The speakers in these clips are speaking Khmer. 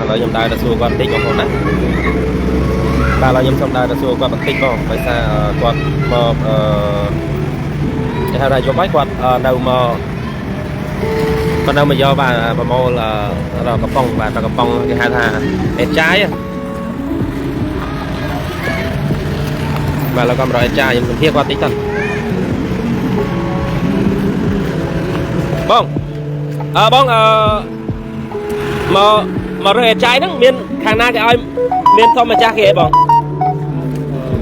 ឥឡូវខ្ញុំដើរទៅសួរគាត់បន្តិចបងប្អូនណាបាទឥឡូវខ្ញុំសូមដើរទៅសួរគាត់បន្តិចបងដោយសារគាត់មកអឺគេហៅថាយប់ហើយគាត់នៅមកគាត់នៅមកយកបាទប្រមូលរកកំប៉ុងបាទរកកំប៉ុងគេហៅថាអេចាយបាទឥឡូវគាត់មករកអេចាយខ្ញុំសម្ភាសគាត់តិចសិនបងអើបងអឺមកមករកអេចាយហ្នឹងមានខាងណាគេឲ្យមានសុំម្ចាស់គេអីបង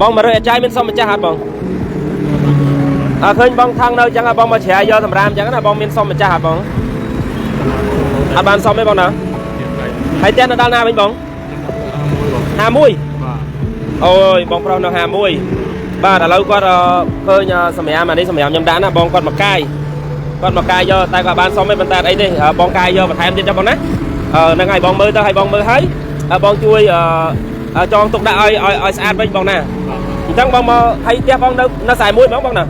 បងមករកអេចាយមានសុំម្ចាស់អត់បងអើឃើញបងថងនៅអញ្ចឹងបងមកជ្រាយកសម្រាមអញ្ចឹងណាបងមានសុំម្ចាស់អត់បងអត់បានសុំទេបងណាហើយផ្ទះនៅដល់ណាវិញបង51 បាទ អូយបងប្រុសនៅ51បាទឥឡូវគាត់ឃើញសម្រាមអានេះសម្រាមខ្ញុំដាក់ណាបងគាត់មកកាយគាត់មកកាយយកតែគាត់បានសុំទេប៉ុន្តែអីទេបងកាយយកបន្ថែមទៀតចុះបងណាហ្នឹងហើយបងមើលទៅហើយបងមើលហើយបងជួយចងទុកដាក់ឲ្យឲ្យស្អាតវិញបងណាអញ្ចឹងបងមកហើយផ្ទះបងនៅនៅ41ហ្មងបងណា ដល់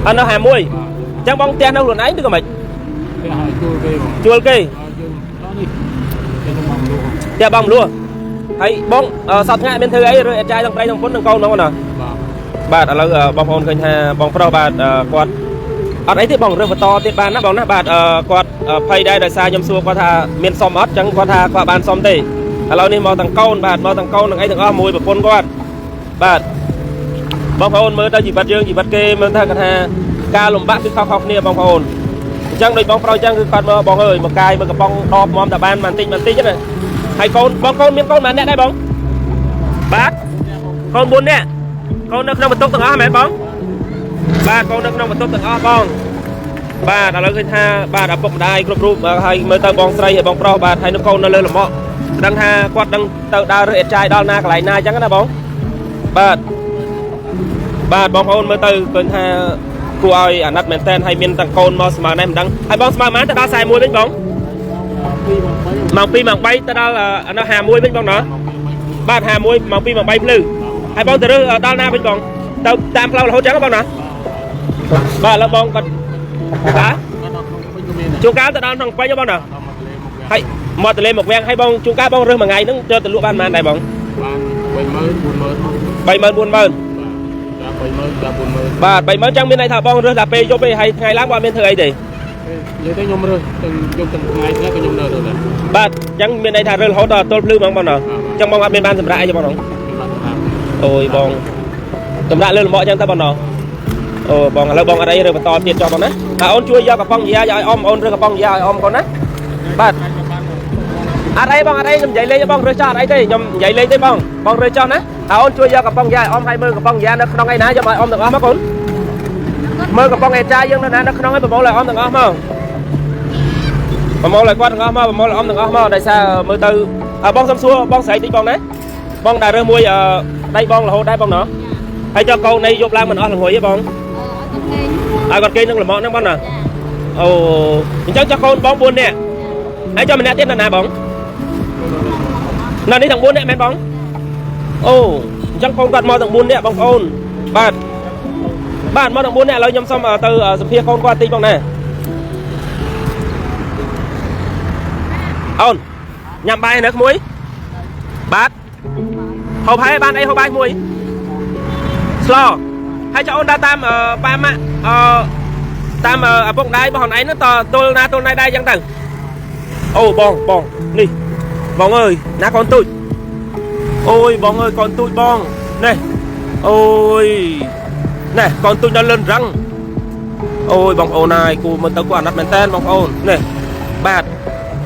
51 អត់នៅ51អញ្ចឹងបងផ្ទះនៅខ្លួនឯងឬក៏មិន គេឲ្យជួយគេបង ជួលគេ យើងដល់នេះគេនឹងមកលក់ ផ្ទះបងមលួហើយបងសប្តាហ៍ថ្ងៃមានធ្វើអីឬអចាយទាំងប្តីទាំងប្រពន្ធទាំងកូនហ្មងណា បាទ បាទឥឡូវបងប្អូនឃើញថាបងប្រុសបាទគាត់អត់អីទេបងរើសបន្តទៀតបានណាបងណាបាទគាត់ភ័យដែរដោយសារខ្ញុំសួរគាត់ថាមានសុំអត់ចឹងគាត់ថាគាត់បានសុំទេឥឡូវនេះមកទាំងកូនបាទមកទាំងកូនទាំងអីទាំងអស់មួយប្រពន្ធគាត់បាទបងប្អូនមើលទៅជីវិតយើងជីវិតគេមើលថាគាត់ថាការលំបាកគឺខុសៗគ្នាបងប្អូនអញ្ចឹងដូចបងប្រុសអញ្ចឹងគឺគាត់មកបងអើយមកកាយមកកំប៉ុងដបមុំតែបានបន្តិចបន្តិចណាហើយកូនបងកូនមានកូនប៉ុន្មានអ្នកដែរបងបាទកូន4នាក់កូននៅក្នុងបន្ទប់ទាំងអស់មែនបងបាទកូននៅក្នុងបន្ទប់ទាំងអស់បងបាទឥឡូវឃើញថាបាទឪពុកម្ដាយគ្រប់រូបហើយមើលទៅបងស្រីហើយបងប្រុសបាទហើយនៅកូននៅលើលំកដឹងថាគាត់ដឹងទៅដើររើសអេតចាយដល់ណាកន្លែងណាអញ្ចឹងណាបងបាទបាទបងប្អូនមើលទៅឃើញថាគួរឲ្យអាណិតមែនតើហើយមានទាំងកូនមកស្មើនេះមិនដឹងហើយបងស្មើប៉ុន្មានទៅដល់41វិញបង 2 ម៉ោង2ម៉ោង3ទៅដល់នៅ51វិញបងណាបាទ51ម៉ោង2ម៉ោង3ភ្លឺហើយបងទៅរើសដល់ណាវិញបងទៅតាមផ្លូវរហូតចឹងបងណាបាទឥឡូវបងគាត់បាទ ដល់ក្នុងពេញក៏មាន ជួនកាលទៅដល់ក្នុងពេញបងណា ដល់មកទលេមក ហើយមកទលេមកវាំងហើយបងជួនកាលបងរើសមួយថ្ងៃហ្នឹងទៅទៅលក់បានប៉ុន្មានដែរបង បាន30000 40000 30000 40000 បាទ30000ដល់40000 បាទ30000ចឹងមានន័យថាបងរើសតែពេលយប់ទេហើយថ្ងៃឡើងបងអត់មានធ្វើអីទេ និយាយទៅខ្ញុំរើសទាំងយប់ទាំងថ្ងៃថ្ងៃក៏ខ្ញុំនៅរើសដែរ បាទចឹងមានន័យថារើសរហូតដល់ទល់ភ្លឺហ្មងបងណាចឹងបងអត់មានបានសម្រាប់អីទេបងណា ខ្ញុំបានតាម អូយបងសម្រាប់លើលំអកចឹងទៅបងណាអូបងឥឡូវបងអត់អីរើបន្តទៀតចុះបងណាហើយអូនជួយយកកំប៉ុងយ៉ាឲ្យអ៊ំអូនរើកំប៉ុងយ៉ាឲ្យអ៊ំកូនណាបាទអត់អីបងអត់អីខ្ញុំនិយាយលេងទេបងរើសចោះអត់អីទេខ្ញុំនិយាយលេងទេបងបងរើសចោះណាហើយអូនជួយយកកំប៉ុងយ៉ាឲ្យអ៊ំឲ្យមើលកំប៉ុងយ៉ានៅក្នុងឯណាយកឲ្យអ៊ំទាំងអស់មកកូនមើលកំប៉ុងអេចាយើងនៅណានៅក្នុងឯប្រមូលឲ្យអ៊ំទាំងអស់មកប្រមូលឲ្យគាត់ទាំងអស់មកប្រមូលឲ្យអ៊ំទាំងអស់មកដោយសារមើលទៅបងសុំសួរបងស្រីតិចបងណាបងដែលរើសមួយដៃបងរហូតដែរបងណោះហើយចុះកូននេះយប់ឡើងមិនអស់ល្ងុយទេបងឲ្យគាត់គេងនឹងលំអកហ្នឹងបងណាអូអញ្ចឹងចុះកូនបង4នាក់ហើយចុះម្នាក់ទៀតនៅណាបងនៅនេះទាំង4នាក់មែនបងអូអញ្ចឹងកូនគាត់មកទាំង4នាក់បងប្អូនបាទបាទមកទាំង4នាក់ឥឡូវខ្ញុំសុំទៅសម្ភារកូនគាត់តិចបងណាអូនញ៉ាំបាយនៅក្មួយបាទហូបហើយបានអីហូបបាយក្មួយស្លហើយចុះអូនដើរតាមប៉ាម៉ាក់អឺតាមឪពុកម្ដាយរបស់ខ្លួនឯងនោះតទល់ណាទល់ណៃដែរអញ្ចឹងទៅអូបងបងនេះបងអើយណាកូនទូចអូយបងអើយកូនទូចបងនេះអូយណែកូនទូចដល់លឿនរឹងអូយបងប្អូនហើយគូមើលទៅគូអាណិតមែនតើបងប្អូននេះបាទ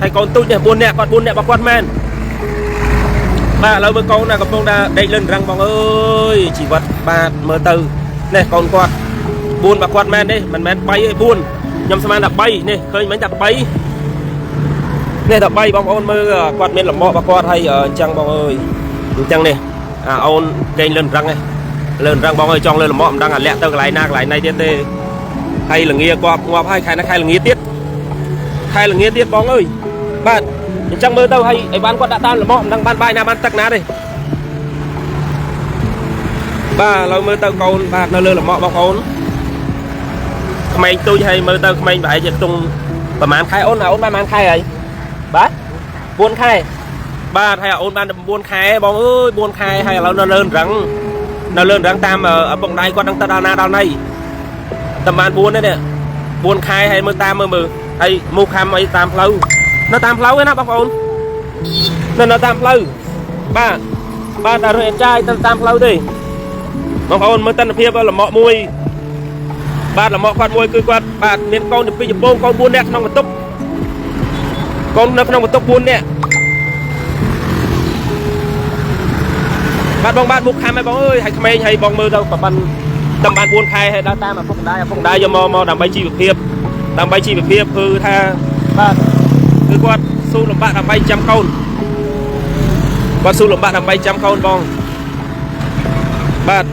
ហើយកូនទូចនេះ4នាក់គាត់4នាក់របស់គាត់មែនបាទឥឡូវមើលកូនណាកំពុងតែដេកលឿនរឹងបងអើយជីវិតបាទមើលទៅនេះកូនគាត់4របស់គាត់មែនទេមិនមែន3ទេ4ខ្ញុំស្មានតែ3នេះឃើញមិញតែ3នេះតែ3បងប្អូនមើលគាត់មានលំអករបស់គាត់ហើយអញ្ចឹងបងអើយអញ្ចឹងនេះអាអូនគេងលឿនរឹងនេះលឿនរឹងបងអើយចង់លឿនលំអកមិនដឹងអាលាក់ទៅកន្លែងណាកន្លែងណីទៀតទេហើយលងាគាត់ងាប់ហើយខែណាខែលងាទៀតខែលងាទៀតបងអើយបាទអញ្ចឹងមើលទៅហើយអីបានគាត់ដាក់តាមលំអកមិនដឹងបានបាយណាបានទឹកណាទេបាទឥឡូវមើលទៅកូនបាទនៅលើលំអកបងប្អូនក្មេងទូចហើយមើលទៅក្មេងប្រហែលជាខ្ទង់ប្រហែលខែអូនអូនបានប្រហែលខែហើយបាទ4ខែ បាទហើយអូនបាន9ខែបងអើយ4ខែហើយឥឡូវនៅលើរឹងនៅលើរឹងតាមឪពុកម្ដាយគាត់នឹងទៅដល់ណាដល់ណីតែបាន4ទេនេះ4ខែហើយមើលតាមមើលមើលហើយមូខំអីតាមផ្លូវនៅតាមផ្លូវឯណាបងប្អូននៅតាមផ្លូវបាទបាទតែរើសចាយទៅតាមផ្លូវទេបងប្អូនមើលទិដ្ឋភាពលំកមួយបាទលំកគាត់មួយគឺគាត់បាទមានកូនទៅពីរចំពងកូន4នាក់ក្នុងបន្ទប់កូននៅក្នុងបន្ទប់4នាក់បាទបងបាទមុខខំហើយបងអើយហើយក្មេងហើយបងមើលទៅប្រហែលតំបាន4ខែហើយដើរតាមឪពុកម្ដាយឪពុកម្ដាយយកមកមកដើម្បីជីវភាពដើម្បីជីវភាពគឺថាបាទគឺគាត់ស៊ូលំបាកដើម្បីចាំកូនគាត់ស៊ូលំបាកដើម្បីចាំកូនបងបាទ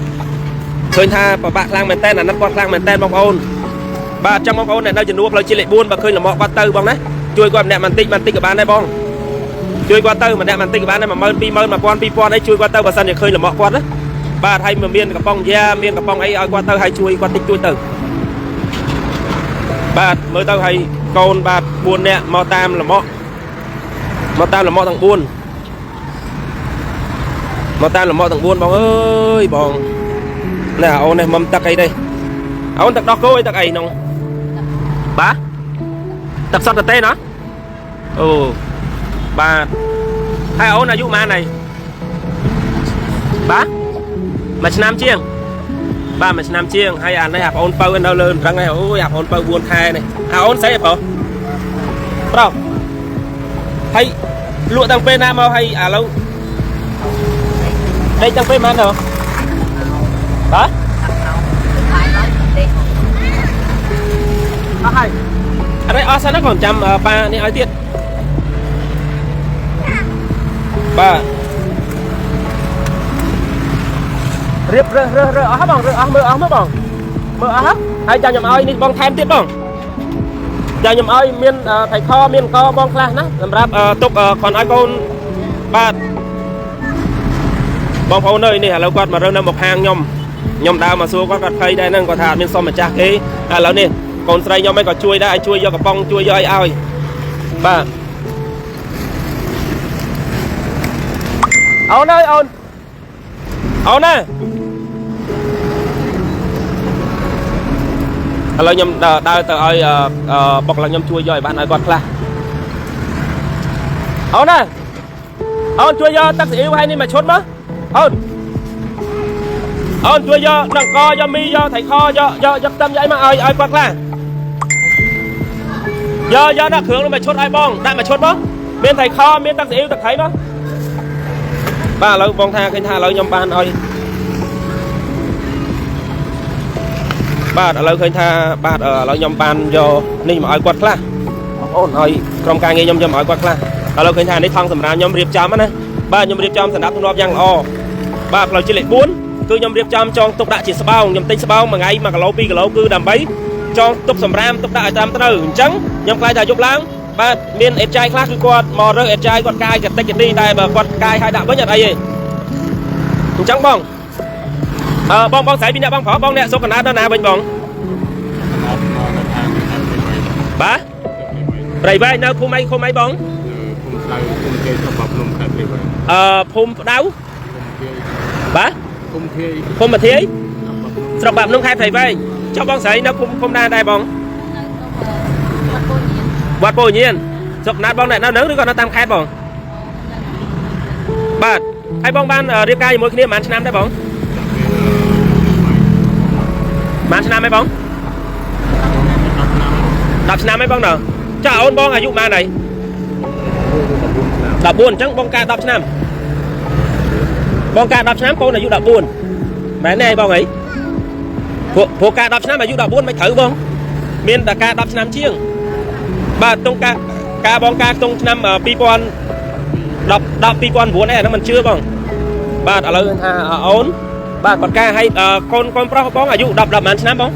ឃើញថាពិបាកខ្លាំងមែនតើអាណិតគាត់ខ្លាំងមែនតើបងប្អូនបាទចាំបងប្អូនអ្នកនៅជំនួសផ្លូវជាតិលេខ4បើឃើញលំអគាត់ទៅបងណាជួយគាត់ម្នាក់បន្តិចបន្តិចក៏បានដែរបងជួយគាត់ទៅម្នាក់បន្តិចក៏បានដែរ10000 20000 1000 2000អីជួយគាត់ទៅបើសិនជាឃើញលំអគាត់ណាបាទហើយមានកំប៉ុងយ៉ាមានកំប៉ុងអីឲ្យគាត់ទៅហើយជួយគាត់តិចជួយទៅបាទមើលទៅហើយកូនបាទ4នាក់មកតាមលំអមកតាមលំអទាំង4មកតាមលំអទាំង4បងអើយបងនេះអូននេះមុំទឹកអីទេអូនទឹកដោះគោអីទឹកអីនោះបាទទឹកសុទ្ធទេណាអូបាទហើយអូនអាយុប៉ុន្មានហើយបាទមួយឆ្នាំជាងបាទមួយឆ្នាំជាងហើយអានេះអាប្អូនពៅនៅលើរឹងហើយអូយអាប្អូនពៅ4ខែនេះអាអូនស្អីប្រុសប្រុសហើយលក់តាំងពេលណាមកហើយឥឡូវដេកតាំងពេលប៉ុន្មានទៅបាទអស់ហើយអរអស់សិនណាកូនចាំប៉ានេះឲ្យទៀតបាទរៀបរើសរើសរើសអស់បងរើសអស់មើលអស់មើលបងមើលអស់ហើយចាំខ្ញុំឲ្យនេះបងថែមទៀតបងចាំខ្ញុំឲ្យមានថៃខមានកបងខ្លះណាសម្រាប់ទុកគ្រាន់ឲ្យកូនបាទបងប្អូនអើយនេះឥឡូវគាត់មករើសនៅមកខាងខ្ញុំខ្ញុំដើរមកសួរគាត់គាត់ភ័យដែរហ្នឹងគាត់ថាអត់មានសុំម្ចាស់គេឥឡូវនេះកូនស្រីខ្ញុំឯងក៏ជួយដែរឲ្យជួយយកកំប៉ុងជួយយកអីឲ្យបាទអូនអើយអូនអូនណាឥឡូវខ្ញុំដើរទៅឲ្យបុគ្គលិកខ្ញុំជួយយកឲ្យបានឲ្យគាត់ខ្លះអូនណាអូនជួយយកទឹកស៊ីអ៊ីវឲ្យនេះមួយឈុតមកអូនអូនជួយយកដង្កយកមីយកថៃខយកយកយកខ្ទឹមយកអីមកឲ្យឲ្យគាត់ខ្លះយកយកដាក់គ្រឿងនោះមួយឈុតឲ្យបងដាក់មួយឈុតមកមានថៃខមានទឹកស៊ីអ៊ីវទឹកត្រីមកបាទឥឡូវបងថាឃើញថាឥឡូវខ្ញុំបានឲ្យបាទឥឡូវឃើញថាបាទឥឡូវខ្ញុំបានយកនេះមកឲ្យគាត់ខ្លះបងប្អូនឲ្យក្រុមការងារខ្ញុំយកមកឲ្យគាត់ខ្លះឥឡូវឃើញថានេះថង់សម្រាប់ខ្ញុំរៀបចំណាបាទខ្ញុំរៀបចំសម្រាប់ទម្លាប់យ៉ាងល្អបាទផ្លូវជាតិលេខ4គឺខ្ញុំរៀបចំចងទុកដាក់ជាស្បោងខ្ញុំទិញស្បោងមួយថ្ងៃ1គីឡូ2គីឡូគឺដើម្បីចងទុកសម្រាមទុកដាក់ឲ្យត្រឹមត្រូវអញ្ចឹងខ្ញុំខ្លាចថាយប់ឡើងបាទមានអេតចាយខ្លះគឺគាត់មករើសអេតចាយគាត់កាយកតិចកទីតែបើគាត់កាយឲ្យដាក់វិញអត់អីទេអញ្ចឹងបងបងបងស្រីពីអ្នកបងប្រុសបងអ្នកសុកកណ្ដាលដល់ណាវិញបងបាទព្រៃវែងនៅភូមិអីឃុំអីបង ភូមិផ្ដៅភូមិគេស្រុកបាភ្នំខេត្តព្រៃវែង ភូមិផ្ដៅបាទ ភូមិធាយ ភូមិធាយស្រុកបាភ្នំខេត្តព្រៃវែងចុះបងស្រីនៅភូមិឃុំណាដែរបងវត្តពោញៀនស្រុកណាត់បងនៅនឹងឬក៏នៅតាមខេត្តបងបាទហើយបងបានរៀបការជាមួយគ្នាប្រហែលឆ្នាំដែរបងប្រហែលឆ្នាំហើយបង10ឆ្នាំហើយបងណ៎ចាអូនបងអាយុប៉ុន្មានហើយ14អញ្ចឹងបងការ10ឆ្នាំបងការ10ឆ្នាំកូនអាយុ14មែនទេបងអីព្រោះការ10ឆ្នាំអាយុ14មិនត្រូវបងមានតែការ10ឆ្នាំជាងបាទតុងការការបងការក្នុងឆ្នាំ2010 2009ឯហ្នឹងមិនជឿបងបាទឥឡូវថាអូនបាទគាត់ការឲ្យកូនកូនប្រុសបងអាយុ10 10ប៉ុន្មានឆ្នាំបង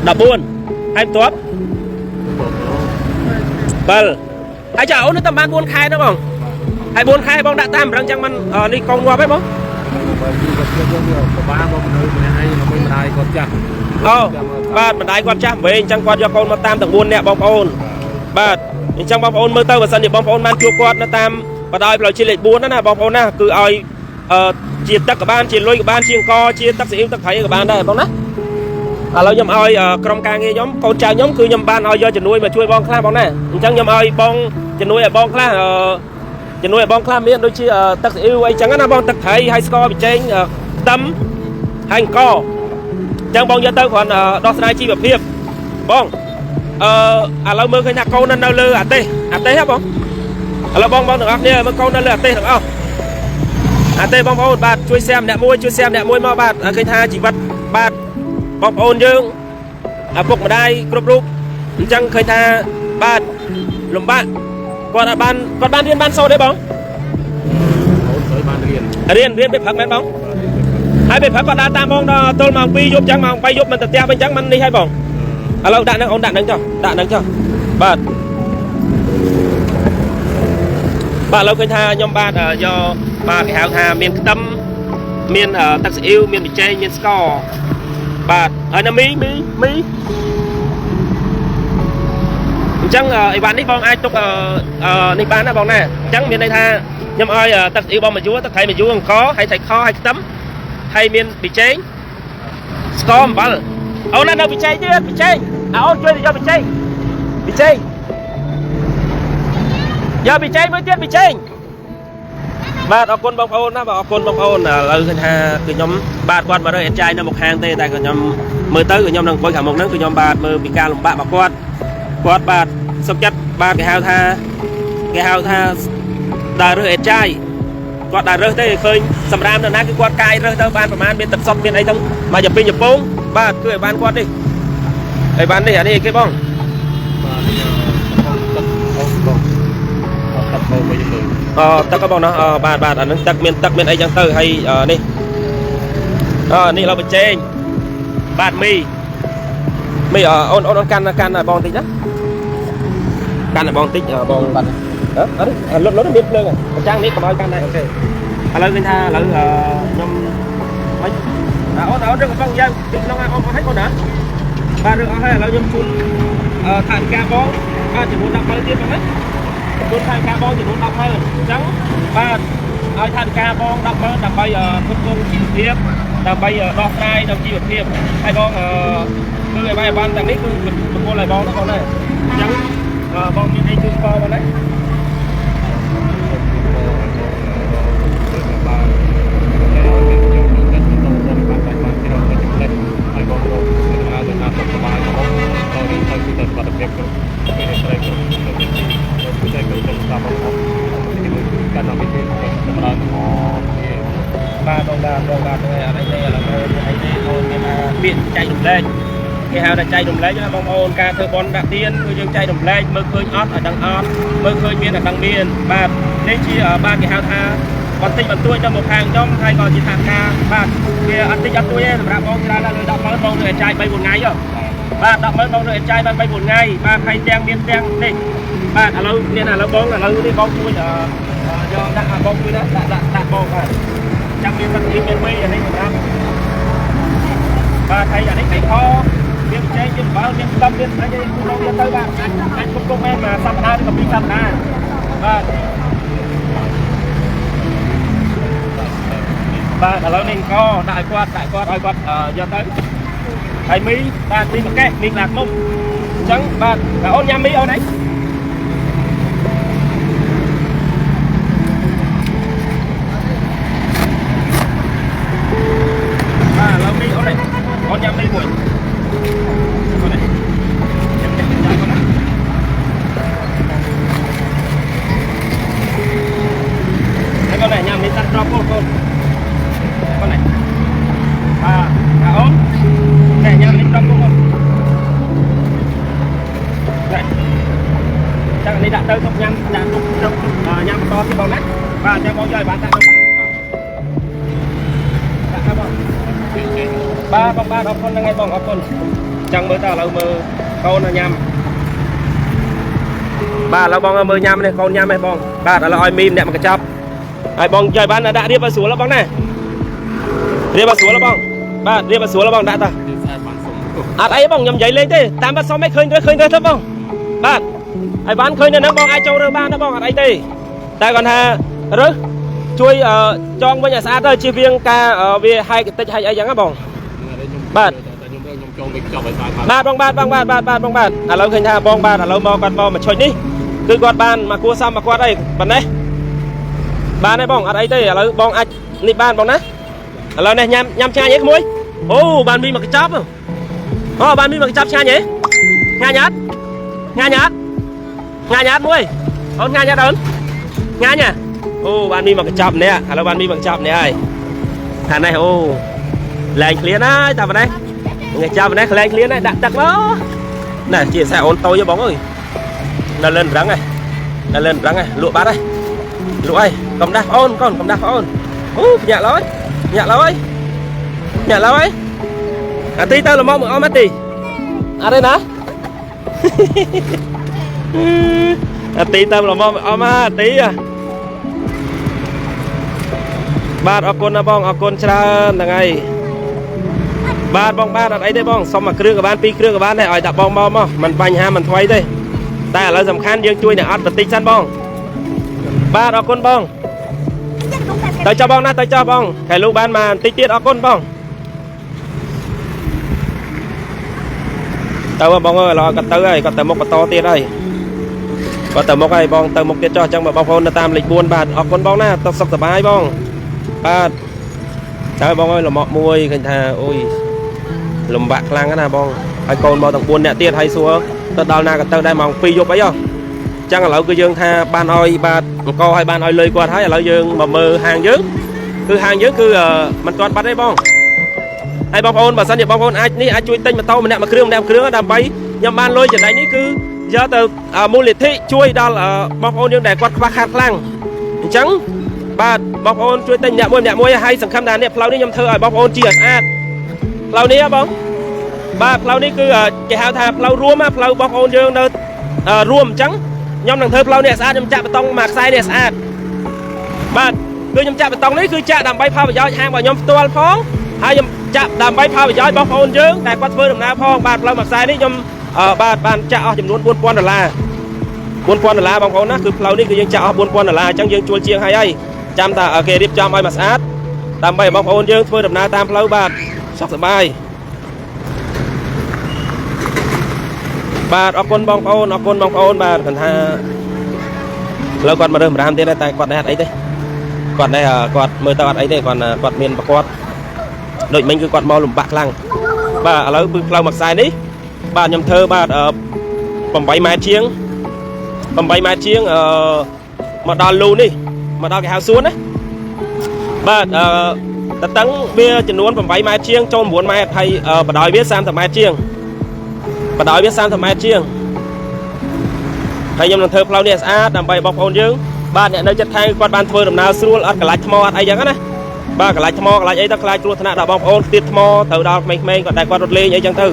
14ហើយបន្ទាប់7ហើយចាអូននៅតែបាន4ខែទេបងហើយ4ខែបងដាក់តាមរឹងចឹងមិននេះកូនងាប់ហ៎បង បើគឺគាត់ទៀតវាពិបាកបងមនុស្សម្នាក់ឯងដើម្បីម្ដាយគាត់ចាស់ អូបាទម្ដាយគាត់ចាស់វិញអញ្ចឹងគាត់យកកូនមកតាមទាំង4នាក់បងប្អូនបាទអញ្ចឹងបងប្អូនមើលទៅបើសិនជាបងប្អូនបានជួបគាត់នៅតាម បដោយផ្លូវជាតិលេខ4ណាណាបងប្អូនណាគឺឲ្យអឺជាទឹកក៏បានជាលុយក៏បានជាអង្គជាទឹកស៊ីអ៊ីវទឹកត្រីក៏បានដែរបងណាឥឡូវខ្ញុំឲ្យក្រុមការងារខ្ញុំកូនចៅខ្ញុំគឺខ្ញុំបានឲ្យយកជំនួយមកជួយបងខ្លះបងណាអញ្ចឹងខ្ញុំឲ្យបងជំនួយឲ្យបងខ្លះអឺជំនួយឲ្យបងខ្លះមានដូចជាទឹកស៊ីអ៊ីវអីចឹងណាបងទឹកត្រីហើយស្ករប៊ីចេងខ្ទឹមហើយអង្គអញ្ចឹងបងយកទៅគ្រាន់ដោះស្រាយជីវភាពបងអឺឥឡូវមើលឃើញថាកូននៅលើអាទេសអាទេសហ៎បងឥឡូវបងបងទាំងអស់គ្នាមើលកូននៅលើអាទេសទាំងអស់អាទេបងប្អូនបាទជួយ share ម្នាក់មួយជួយ share ម្នាក់មួយមកបាទឃើញថាជីវិតបាទបងប្អូនយើងឪពុកម្ដាយគ្រប់រូបអញ្ចឹងឃើញថាបាទលំបាកគាត់អាចបានគាត់បានរៀនបានសូត្រទេបង អូនស្រីបានរៀន រៀនរៀនពេលព្រឹកមែនបងហើយពេលព្រឹកគាត់ដើរតាមបងដល់ទល់ម៉ោង2យប់អញ្ចឹងម៉ោង3យប់មិនទៅផ្ទះវិញអញ្ចឹងមិននេះហើយបងឥឡូវដាក់នឹងអូនដាក់នឹងចុះដាក់នឹងចុះបាទបាទឥឡូវឃើញថាខ្ញុំបាទយកបាទគេហៅថាមានខ្ទឹមមានទឹកស៊ីអ៊ីវមានប៊ីចេងមានស្ករបាទហើយនៅមីមីមីអញ្ចឹងអីវ៉ាន់នេះបងអាចទុកនេះបានណាបងណាអញ្ចឹងមានន័យថាខ្ញុំឲ្យទឹកស៊ីអ៊ីវបងមួយយួរទឹកត្រីមួយយួរអង្គហើយត្រីខហើយខ្ទឹមហើយមានប៊ីចេងស្ករអំបិលអូនណានៅប៊ីចេងទៀតប៊ីចេងអើអូនជួយទៅយកប៊ីចេងប៊ីចេងយកប៊ីចេងមួយទៀតប៊ីចេងបាទអរគុណបងប្អូនណាបាទអរគុណបងប្អូនឥឡូវឃើញថាគឺខ្ញុំបាទគាត់មករើអេតចាយនៅមុខហាងទេតែក៏ខ្ញុំមើលទៅគឺខ្ញុំនឹងអង្គុយខាងមុខហ្នឹងគឺខ្ញុំបាទមើលពីការលំបាករបស់គាត់គាត់បាទសុខចិត្តបាទគេហៅថាគេហៅថាដើររើសអេតចាយគាត់ដើររើសទេឃើញសម្រាមនៅណាគឺគាត់កាយរើសទៅបានប្រហែលមានទឹកសុទ្ធមានអីទៅមកយ៉ាពីងកំពងបាទគឺឲ្យបានគាត់នេះឲ្យបាននេះអានេះគេបង បាទនេះទឹកអូនបងទឹកហូរវិញទៅ អទឹកក៏បងណាបាទបាទអានឹងទឹកមានទឹកមានអីចឹងទៅហើយនេះអនេះឡើយបញ្ចេញបាទមីមីអូនអូនអូនកាន់កាន់ឲ្យបងតិចណាកាន់ឲ្យបងតិចបងបាទអត់លុតលុតមានភ្លើងអញ្ចឹងនេះកុំឲ្យកាន់ដែរ OK ឥឡូវឃើញថាឥឡូវខ្ញុំមិនអូនអូនរឿងកំប៉ុងយ៉ាងពីក្នុងអូនអស់ហើយអូនណាបាទរឿងអស់ហើយឥឡូវខ្ញុំជូនថវិកាបងបាទចំនួន10,000ទៀតបងណាចំនួនថវិកាបងចំនួន10,000អញ្ចឹងបាទឲ្យថវិកាបង10,000ដើម្បីផ្គត់ផ្គង់ជីវភាពដើម្បីដោះស្រាយដល់ជីវភាពហើយបងគឺឲ្យបានទាំងនេះគឺប្រគល់ឲ្យបងណាបងណាអញ្ចឹងបងមានអីជូនពរបងណា បានមានខ្ញុំនឹងទៅទៅបានបានបានច្រើនទៅចំណេះហើយបងប្អូនដំណើរទៅតាមសុខសប្បាយរបស់តរៀនទៅគឺទៅសុខភាពគ្រប់មានស្រីគ្រប់ទៅគឺទៅទៅតាមបងប្អូនទីមួយកាន់ដល់វិធីចម្រើនទាំងអស់គ្នា បាទបងបាទបងបាទហ្នឹងហើយអត់អីទេឥឡូវមានអីទេអូនមានថាពាក្យចែករំលែកគេហៅថាចែករំលែកណាបងប្អូនការធ្វើបន់ដាក់ទៀនគឺយើងចែករំលែកមើលឃើញអត់ឲ្យដឹងអត់មើលឃើញមានឲ្យដឹងមានបាទនេះជាបាទគេហៅថាបន្តិចបន្តួចទៅមកខាងខ្ញុំហើយក៏ជាថាការបាទវាអត់តិចអត់ទួយទេសម្រាប់បងច្រើនឡើងលើ10,000បងនឹងចាយ3 4ថ្ងៃហ៎បាទ10,000បងនឹងចាយបាន3 4ថ្ងៃបាទហើយទាំងមានទាំងនេះបាទឥឡូវមានឥឡូវបងឥឡូវនេះបងជួយយកដាក់បងជួយដាក់ដាក់ដាក់បងបាទចាំមានទឹកអ៊ីមានមីអានេះសម្រាប់បាទហើយអានេះໄខខមានចេកមានអំបិលមានខ្ទឹមមានអីគូរងទៀតទៅបាទអាចគុំគុំមែនមួយសប្តាហ៍ឬក៏ពីរសប្តាហ៍បាទបាទឥឡូវនេះអង្គដាក់ឲ្យគាត់ដាក់គាត់ឲ្យគាត់យកទៅហើយមីបាទមីមួយកេះមីខ្លាឃ្មុំអញ្ចឹងបាទអូនញ៉ាំមីអូនអីបាទឥឡូវមីអូនអូនញ៉ាំមីមួយអូននេះញ៉ាំញ៉ាំញ៉ាំអូនណាហើយកូននេះញ៉ាំមីសាច់ត្រប់កូនកូនកូននេះបាទអូននេះញ៉ាំនេះត្រប់កូននេះចាំនេះដាក់ទៅទុកញ៉ាំដាក់ទុកទុកញ៉ាំបន្តទៀតបងណាបាទចាំបងយកឲ្យបានដាក់ដាក់បងបាទបងបាទអរគុណហ្នឹងហើយបងអរគុណចាំមើលតើឥឡូវមើលកូនញ៉ាំបាទឥឡូវបងមើលញ៉ាំនេះកូនញ៉ាំនេះបងបាទឥឡូវឲ្យមីម្នាក់មកកញ្ចប់ហើយបងយកឲ្យបានដាក់រៀបឲ្យស្រួលបងណារៀបឲ្យស្រួលបងបាទរៀបឲ្យស្រួលបងដាក់តើអត់អីបងខ្ញុំនិយាយលេងទេតាមបាត់សុំឯងឃើញរើឃើញរើទៅបងបាទឲ្យបានឃើញនៅហ្នឹងបងអាចចូលរើបានណាបងអត់អីទេ តែគាត់ថារើសជួយចងវិញឲ្យស្អាតទៅជៀសវាងការវាហែកតិចហែកអីចឹងណាបង បាទតែខ្ញុំខ្ញុំចងវិញចប់ឲ្យស្អាត បាទបងបាទបងបាទបាទបាទបងបាទឥឡូវឃើញថាបងបាទឥឡូវមកគាត់មកមកឈុចនេះគឺគាត់បានមកគួសមមកគាត់អីប៉ុណ្ណេះបានទេបងអត់អីទេឥឡូវបងអាចនេះបានបងណាឥឡូវនេះញ៉ាំញ៉ាំឆ្ងាញ់អីក្មួយអូបានមីមកកញ្ចប់អូបានមីមកកញ្ចប់ឆ្ងាញ់ហ៎ឆ្ងាញ់អត់ឆ្ងាញ់អត់ឆ្ងាញ់អត់មួយអូនឆ្ងាញ់អត់អូនឆ្ងាញ់ហ៎អូបានមីមកកញ្ចប់នេះឥឡូវបានមីមកកញ្ចប់នេះហើយថានេះអូលែងឃ្លានហើយតែប៉ុណ្ណេះកញ្ចប់នេះលែងឃ្លានហើយដាក់ទឹកមកណែជាខ្សែអូនតូចបងអើយនៅលិនរឹងហើយនៅលិនរឹងហើយលក់បាត់ហើយលក់ហើយកុំដាស់អូនកូនកុំដាស់អូនអូភ្ញាក់ឡើយភ្ញាក់ឡើយភ្ញាក់ឡើយអាទីទៅល្មមមកអមអាទីអត់ទេណាអាទីទៅល្មមអមអាទីបាទអរគុណណាបងអរគុណច្រើនហ្នឹងហើយបាទបងបាទអត់អីទេបងសុំមួយគ្រឿងក៏បានពីរគ្រឿងក៏បានដែរឲ្យតែបងមកមកមិនបញ្ហាមិនថ្វីទេតែឥឡូវសំខាន់យើងជួយអ្នកអត់បន្តិចសិនបងបាទអរគុណបងទៅចុះបងណាទៅចុះបងខែលោកបានមកបន្តិចទៀតអរគុណបងទៅបងអើយឥឡូវគាត់ទៅហើយគាត់ទៅមុខបន្តទៀតហើយគាត់ទៅមុខហើយបងទៅមុខទៀតចុះអញ្ចឹងបងប្អូននៅតាមលេខ4បាទអរគុណបងណាទៅសុខសប្បាយបងបាទទៅបងអើយលំអកមួយឃើញថាអូយលំបាកខ្លាំងណាស់បងហើយកូនមកទាំង4នាក់ទៀតហើយសួរទៅដល់ណាក៏ទៅដែរម៉ោង2យប់អីហ៎ចឹងឥឡូវគឺយើងថាបានឲ្យបាទអង្គឲ្យបានឲ្យលុយគាត់ហើយឥឡូវយើងមកមើលហាងយើងគឺហាងយើងគឺមិនទាន់បាត់ទេបងហើយបងប្អូនបើសិនជាបងប្អូនអាចនេះអាចជួយទិញម៉ូតូម្នាក់មួយគ្រឿងម្នាក់មួយគ្រឿងដើម្បីខ្ញុំបានលុយចំណេញនេះគឺយកទៅមូលនិធិជួយដល់បងប្អូនយើងដែលគាត់ខ្វះខាតខ្លាំងអញ្ចឹងបាទបងប្អូនជួយទិញម្នាក់មួយម្នាក់មួយហើយសង្ឃឹមថានេះផ្លូវនេះខ្ញុំធ្វើឲ្យបងប្អូនជាឲ្យស្អាតផ្លូវនេះហ៎បងបាទផ្លូវនេះគឺគេហៅថាផ្លូវរួមផ្លូវបងប្អូនយើងនៅរួមអញ្ចឹងខ្ញុំនឹងធ្វើផ្លូវនេះស្អាតខ្ញុំចាក់បេតុងមួយខ្សែនេះស្អាតបាទគឺខ្ញុំចាក់បេតុងនេះគឺចាក់ដើម្បីផលប្រយោជន៍ហាងរបស់ខ្ញុំផ្ទាល់ផងហើយខ្ញុំចាក់ដើម្បីផលប្រយោជន៍បងប្អូនយើងដែលគាត់ធ្វើដំណើរផងបាទផ្លូវមួយខ្សែនេះខ្ញុំបាទបានចាក់អស់ចំនួន4000ដុល្លារ4000ដុល្លារបងប្អូនណាគឺផ្លូវនេះគឺយើងចាក់អស់4000ដុល្លារអញ្ចឹងយើងជួលជាងហើយហើយចាំតែគេរៀបចំឲ្យមកស្អាតដើម្បីបងប្អូនយើងធ្វើដំណើរតាមផ្លូវបាទសុខសប្បាយបាទអរគុណបងប្អូនអរគុណបងប្អូនបាទគាត់ថាឥឡូវគាត់មករើសម្រាមទៀតតែគាត់នេះអត់អីទេគាត់នេះគាត់មើលទៅអត់អីទេគាត់គាត់មានប្រកបដូចមិញគឺគាត់មកលំបាកខ្លាំងបាទឥឡូវគឺផ្លូវមួយខ្សែនេះបាទខ្ញុំធ្វើបាទ8ម៉ែត្រជាង8ម៉ែត្រជាងអឺមកដល់លូនេះមកដល់គេហៅសួនណាបាទអឺតតឹងវាចំនួន8ម៉ែត្រជាងចូល9ម៉ែត្រហើយបដោយវា30ម៉ែត្រជាងបដោយវា30ម៉ែត្រជាងហើយខ្ញុំនឹងធ្វើផ្លូវនេះស្អាតដើម្បីបងប្អូនយើងបាទអ្នកនៅចិត្តខាងគាត់បានធ្វើដំណើរស្រួលអត់កលាច់ថ្មអត់អីចឹងណាបាទកលាច់ថ្មកលាច់អីទៅខ្លាចគ្រោះថ្នាក់ដល់បងប្អូនទៀតថ្មទៅដល់ក្មេងៗគាត់ដែលគាត់រត់លេងអីចឹងទៅ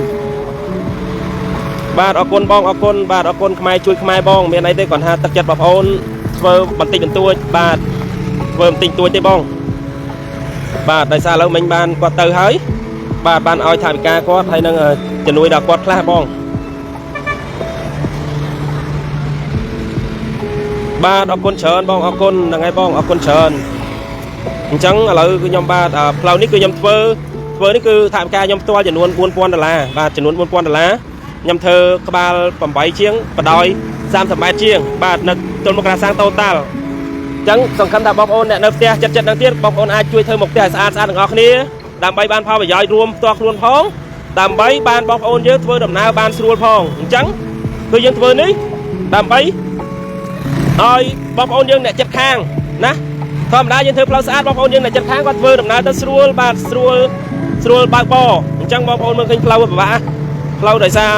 បាទអរគុណបងអរគុណបាទអរគុណខ្មែរជួយខ្មែរបងមានអីទេគាត់ថាទឹកចិត្តបងប្អូនធ្វើបន្តិចបន្តួចបាទធ្វើបន្តិចបន្តួចទេបងបាទដោយសារឥឡូវមិញបានគាត់ទៅហើយបាទបានឲ្យថវិកាគាត់ហើយនឹងជំនួយដល់គាត់ខ្លះបងបាទអរគុណច្រើនបងអរគុណហ្នឹងហើយបងអរគុណច្រើនអញ្ចឹងឥឡូវគឺខ្ញុំបាទផ្លូវនេះគឺខ្ញុំធ្វើនេះគឺថវិកាខ្ញុំផ្ទាល់ចំនួន4000ដុល្លារបាទចំនួន4000ដុល្លារខ្ញុំធ្វើក្បាល8ជាងបដោយ30ម៉ែត្រជាងបាទនៅទល់មុខក្រាសាំងតូតាល់អញ្ចឹងសង្ឃឹមថាបងប្អូនអ្នកនៅផ្ទះចិត្តចិត្តនឹងទៀតបងប្អូនអាចជួយធ្វើមុខផ្ទះឲ្យស្អាតស្អាតទាំងអស់គ្នាដើម្បីបានផលប្រយោជន៍រួមផ្ទាល់ខ្លួនផងដើម្បីបានបងប្អូនយើងធ្វើដំណើរបានស្រួលផងអញ្ចឹងគឺយើងធ្វើនេះដើម្បីឲ្យបងប្អូនយើងអ្នកចិត្តខាងណាធម្មតាយើងធ្វើផ្លូវស្អាតបងប្អូនយើងអ្នកចិត្តខាងគាត់ធ្វើដំណើរទៅស្រួលបាទស្រួលស្រួលបើកបរអញ្ចឹងបងប្អូនមើលឃើញផ្លូវពិបាកផ្លូវដោយសារ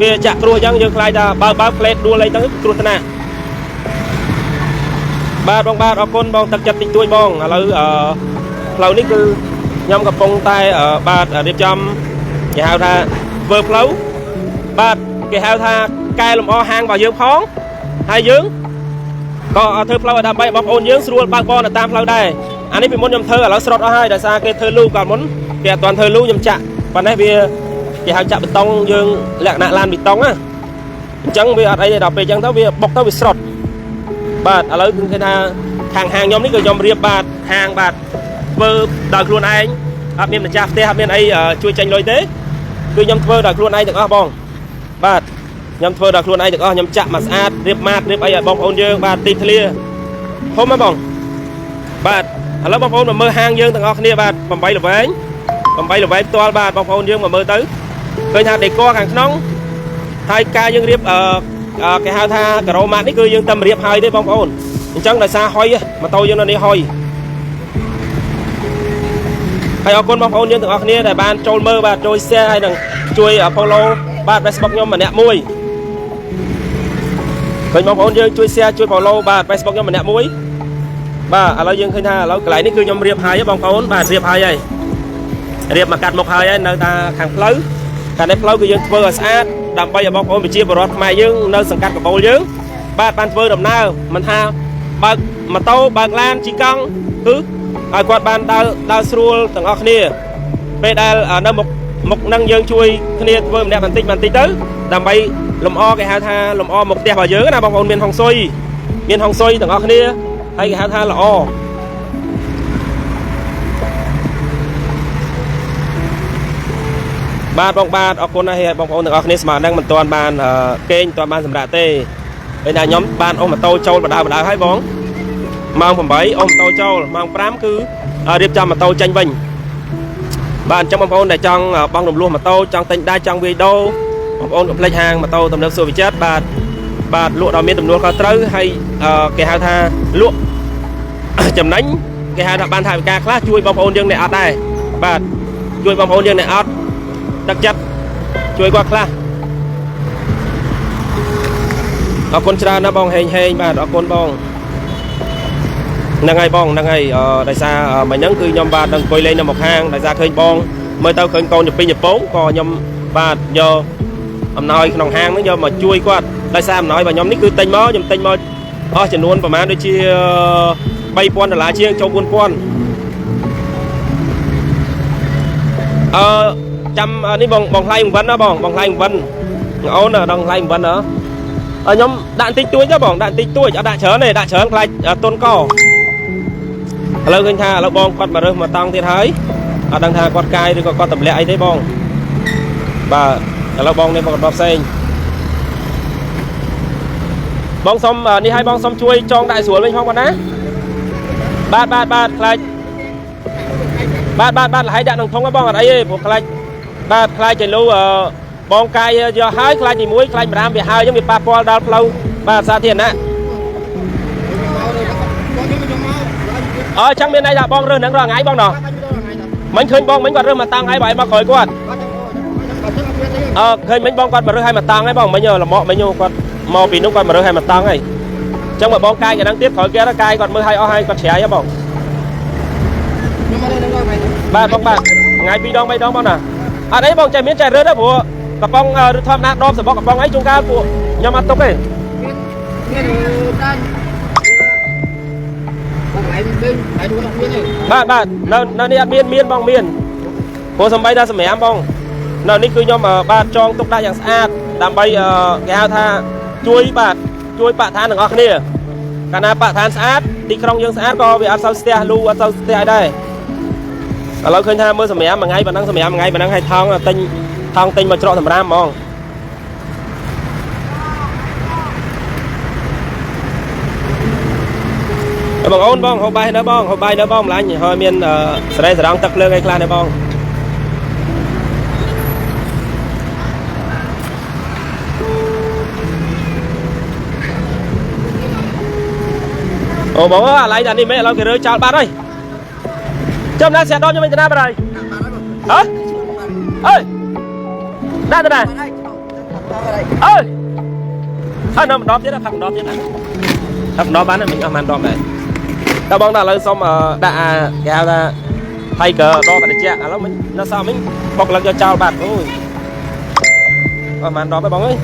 វាចាក់គ្រោះអញ្ចឹងយើងខ្លាចថាបើបើផ្លេតដួលអីទៅគ្រោះថ្នាក់បាទបងបាទអរគុណបងទឹកចិត្តតិចតួចបងឥឡូវផ្លូវនេះគឺខ្ញុំកំពុងតែបាទរៀបចំគេហៅថាធ្វើផ្លូវបាទគេហៅថាកែលម្អហាងរបស់យើងផងហើយយើងក៏ធ្វើផ្លូវឲ្យដើម្បីបងប្អូនយើងស្រួលបើកបរនៅតាមផ្លូវដែរអានេះពីមុនខ្ញុំធ្វើឥឡូវស្រត់អស់ហើយដោយសារគេធ្វើលូកាលមុនគេអត់ទាន់ធ្វើលូខ្ញុំចាក់ប៉ុន្តែវាគេហៅចាក់បេតុងយើងលក្ខណៈឡានបេតុងណាអញ្ចឹងវាអត់អីទេដល់ពេលអញ្ចឹងទៅវាបុកទៅវាស្រត់ បាទឥឡូវគឺឃើញថាខាងហាងខ្ញុំនេះក៏ខ្ញុំរៀបបាទហាងបាទធ្វើដោយខ្លួនឯងអត់មានម្ចាស់ផ្ទះអត់មានអីជួយចេញលុយទេគឺខ្ញុំធ្វើដោយខ្លួនឯងទាំងអស់បងបាទខ្ញុំធ្វើដោយខ្លួនឯងទាំងអស់ខ្ញុំចាក់មកស្អាតរៀបម៉ាតរៀបអីឲ្យបងប្អូនយើងបាទទីធ្លាធំហ៎បងបាទឥឡូវបងប្អូនមកមើលហាងយើងទាំងអស់គ្នាបាទ8ល្វែង8ល្វែងផ្ទាល់បាទបងប្អូនយើងមកមើលទៅឃើញថាដេកខាងក្នុងហើយការយើងរៀបគេហៅថាការ៉ូម៉ាតនេះគឺយើងតែរៀបហើយទេបងប្អូនអញ្ចឹងដោយសារហុយម៉ូតូយើងនៅនេះហុយហើយអរគុណបងប្អូនយើងទាំងអស់គ្នាដែលបានចូលមើលបាទជួយ share ហើយនឹងជួយ follow បាទ Facebook ខ្ញុំម្នាក់មួយឃើញបងប្អូនយើងជួយ share ជួយ follow បាទ Facebook ខ្ញុំម្នាក់មួយបាទឥឡូវយើងឃើញថាឥឡូវកន្លែងនេះគឺខ្ញុំរៀបហើយបងប្អូនបាទរៀបហើយហើយរៀបមកកាត់មុខហើយហើយនៅតាខាងផ្លូវខាងនេះផ្លូវគឺយើងធ្វើឲ្យស្អាតដើម្បីឲ្យបងប្អូនប្រជាពលរដ្ឋខ្មែរយើងនៅសង្កាត់កបូលយើងបាទបានធ្វើដំណើរមិនថាបើកម៉ូតូបើកឡានជិះកង់គឺឲ្យគាត់បានដើរស្រួលទាំងអស់គ្នាពេលដែលនៅមុខមុខនឹងយើងជួយគ្នាធ្វើម្នាក់បន្តិចបន្តិចទៅដើម្បីលំអគេហៅថាលំអមុខផ្ទះរបស់យើងណាបងប្អូនមានហុងស៊ុយមានហុងស៊ុយទាំងអស់គ្នាហើយគេហៅថាល្អបាទបងបាទអរគុណណាស់ហើយបងប្អូនទាំងអស់គ្នាស្មើនឹងមិនទាន់បានគេងមិនទាន់បានសម្រាប់ទេពេលណាខ្ញុំបានអូសម៉ូតូចូលបដើបដើហើយបងម៉ោង8អូសម៉ូតូចូលម៉ោង5គឺរៀបចំម៉ូតូចេញវិញបាទអញ្ចឹងបងប្អូនដែលចង់បងរំលោះម៉ូតូចង់ទិញដែរចង់វាយដូរបងប្អូនកុំភ្លេចហាងម៉ូតូទំនើបសុវិចិត្របាទបាទលក់ដល់មានទំនួលខុសត្រូវហើយគេហៅថាលក់ចំណេញគេហៅថាបានថវិកាខ្លះជួយបងប្អូនយើងអ្នកអត់ដែរបាទជួយបងប្អូនយើងអ្នកអត់ទឹកចិត្តជួយគាត់ខ្លះអរគុណច្រើនណាស់បងហេងហេងបាទអរគុណបងហ្នឹងហើយបងហ្នឹងហើយដោយសារមិញហ្នឹងគឺខ្ញុំបាទនឹងអង្គុយលេងនៅមុខហាងដោយសារឃើញបងមើលទៅឃើញកូនចពីចពងក៏ខ្ញុំបាទយកអំណោយក្នុងហាងហ្នឹងយកមកជួយគាត់ដោយសារអំណោយរបស់ខ្ញុំនេះគឺទិញមកខ្ញុំទិញមកអស់ចំនួនប្រហែលដូចជា3000ដុល្លារជាងចូល4000អឺចាំនេះបងបងថ្លៃវិនណាបងបងថ្លៃវិនអូនដល់ថ្លៃវិនហ៎ខ្ញុំដាក់បន្តិចតួចទៅបងដាក់បន្តិចតួចអត់ដាក់ច្រើនទេដាក់ច្រើនខ្លាចទុនកឥឡូវឃើញថាឥឡូវបងគាត់មករើសមកតង់ទៀតហើយអត់ដឹងថាគាត់កាយឬក៏គាត់ទម្លាក់អីទេបងបាទឥឡូវបងនេះបងគាត់ផ្សេងបងសុំនេះឲ្យបងសុំជួយចងដាក់ស្រួលវិញផងបងណាបាទបាទបាទខ្លាចបាទបាទបាទលហើយដាក់ក្នុងធុងបងអត់អីទេព្រោះខ្លាចបាទខ្លាចចៃលូបងកាយយកហើយខ្លាចទី1ខ្លាចម្រាមវាហើយអញ្ចឹងវាប៉ះពាល់ដល់ផ្លូវបាទសាធារណៈអើចឹងមានន័យថាបងរើសនឹងរាល់ថ្ងៃបងណោះមិញឃើញបងមិញគាត់រើសមកតាំងហើយបើឯងមកក្រោយគាត់អើឃើញមិញបងគាត់មករើសឲ្យមកតាំងហើយបងមិញលមកមិញគាត់មកពីនោះគាត់មករើសឲ្យមកតាំងហើយអញ្ចឹងបើបងកាយកណ្ដឹងទៀតក្រោយគេទៅកាយគាត់មើលឲ្យអស់ហើយគាត់ជ្រាយហ៎បងបាទបងបាទថ្ងៃ2ដង3ដងបងណាអត់អីបងចេះមានចេះរើសទេព្រោះកំប៉ុងឬធម្មតាដបសបកកំប៉ុងអីជួនកាលពួកខ្ញុំអត់ទុកទេ មានតាបងឯងវិញឯងនោះមានទេ បាទបាទនៅនេះអត់មានមានបងមានព្រោះសំបីថាសម្រាមបងនៅនេះគឺខ្ញុំបាទចងទុកដាក់យ៉ាងស្អាតដើម្បីគេហៅថាជួយបាទជួយបរិស្ថានទាំងអស់គ្នាកាលណាបរិស្ថានស្អាតទីក្រុងយើងស្អាតក៏វាអត់សូវស្ទះលូអត់សូវស្ទះអីដែរឥឡូវឃើញថាមើលសម្រាមមួយថ្ងៃប៉ុណ្ណឹងសម្រាមមួយថ្ងៃប៉ុណ្ណឹងឲ្យថងទិញថងទិញមកច្រកសម្រាមហ្មងបងអូនបងហូបបាយនៅបងហូបបាយនៅបងម្លាញ់ហើយមានសរេសរងទឹកភ្លើងអីខ្លះនៅបងអូបងអាឡៃតានេះមែនឥឡូវគេរើចោលបាត់ហើយចាំណាស្រាដមខ្ញុំវិញទៅណាបាត់ហើយហ៎អើយណាទៅណាអើយហើយនៅម្ដងទៀតផឹកម្ដងទៀតណាផឹកម្ដងបានមិនអស់ប៉ុន្មានដងដែរតើបងដល់ឥឡូវសុំដាក់អាគេហៅថា Tiger ដបតិចឥឡូវមិញនៅសល់មិញបុកលឹកយកចោលបាត់អូយអស់ប៉ុន្មានដងទេបងអើយ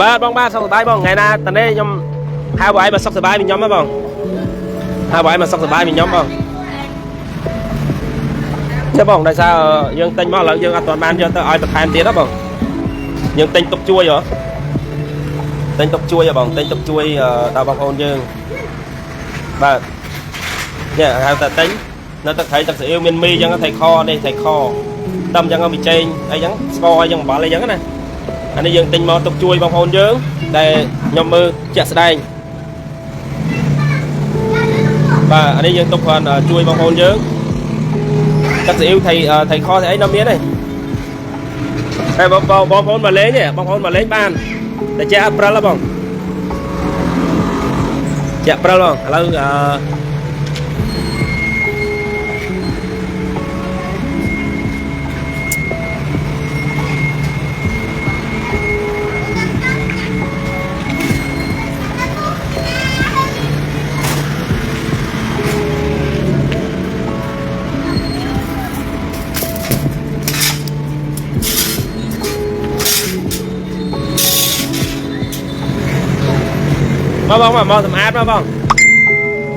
បាទបងបាទសុខសប្បាយបងថ្ងៃណាតនេះខ្ញុំហៅបងឯងមកសុខសប្បាយពីខ្ញុំហ៎បងហៅបងឯងមកសុខសប្បាយពីខ្ញុំបង ទេបងដោយសារយើងទិញមកឥឡូវយើងអត់ទាន់បានយកទៅឲ្យបន្ថែមទៀតហ៎បងយើងទិញទុកជួយហ៎ទិញទុកជួយហ៎បងទិញទុកជួយដល់បងប្អូនយើងបាទនេះហៅថាទិញនៅទឹកត្រីទឹកស៊ីអ៊ីវមានមីអញ្ចឹងត្រីខនេះត្រីខតំអញ្ចឹងមីចេងអីចឹងស្ករអីចឹងអំបិលអីចឹងណាអានេះយើងទិញមកទុកជួយបងប្អូនយើងតែខ្ញុំមើលជាក់ស្ដែងបាទអានេះយើងទុកគ្រាន់ជួយបងប្អូនយើងទឹកស៊ីអ៊ីវថៃថៃខថៃអីនៅមានទេតែបងបងប្អូនមកលេងទេបងប្អូនមកលេងបានតែជាអត់ព្រិលហ៎បងជាក់ព្រិលបងឥឡូវអឺមកបងមកសម្អាតមកបង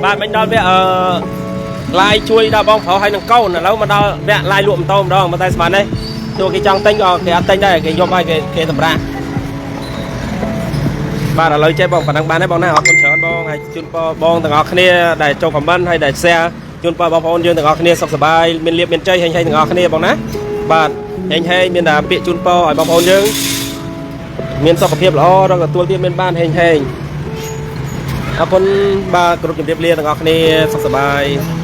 បាទមិញដល់វាអឺឡាយជួយដល់បងប្រុសហើយនឹងកូនឥឡូវមកដល់វគ្គឡាយលក់ម៉ូតូម្ដងមកតែស្មាននេះទោះគេចង់ទិញក៏គេអត់ទិញដែរគេយកឲ្យគេគេសម្រាប់បាទឥឡូវចេះបងប៉ុណ្ណឹងបានទេបងណាអរគុណច្រើនបងហើយជូនពរបងទាំងអស់គ្នាដែលចូល comment ហើយដែល share ជូនពរបងប្អូនយើងទាំងអស់គ្នាសុខសប្បាយមានលៀបមានជ័យហេងហេងទាំងអស់គ្នាបងណាបាទហេងហេងមានតែពាក្យជូនពរឲ្យបងប្អូនយើងមានសុខភាពល្អរកទទួលទានមានបានហេងហេងអរគុណបាទគ្រប់ជម្រាបលាទាំងអស់គ្នាសុខសប្បាយ។